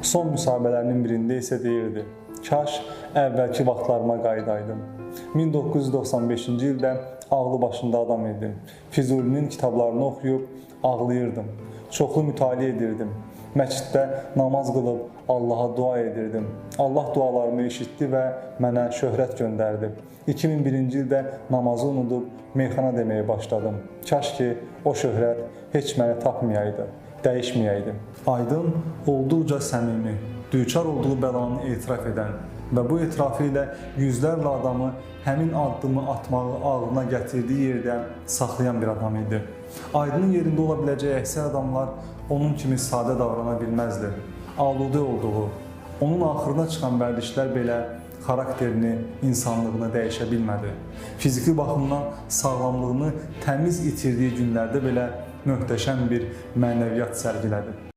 Son müsahibələrinin birində isə deyirdi: "Kaş əvvəlki vaxtlarıma qayıdaydım. 1995-ci ildə ağlı başında adam idim. Füzulinin kitablarını oxuyub ağlayırdım. Çoxlu mütaliə edirdim. Məsciddə namaz qılıb Allaha dua edirdim. Allah dualarımı eşitdi və mənə şöhrət göndərdi. 2001-ci ildə namazı unudub meyxana deməyə başladım. Kaş ki o şöhrət heç məni tapmayaydı, dəyişməyəydim." Aydın olduqca səmimi, düçar olduğu bəlanı etiraf edən və bu etirafı ilə yüzlərlə adamı həmin addımı atmağı ağlına gətirdiyi yerdə saxlayan bir adam idi. Aydının yerində ola biləcək əksər adamlar onun kimi sadə davrana bilməzdi. Aludə olduğu, onun axırına çıxan vərdişlər belə xarakterini, insanlığını dəyişə bilmədi. Fiziki baxımdan sağlamlığını təmiz itirdiyi günlərdə belə möhtəşəm bir mənəviyyat sərgilədi.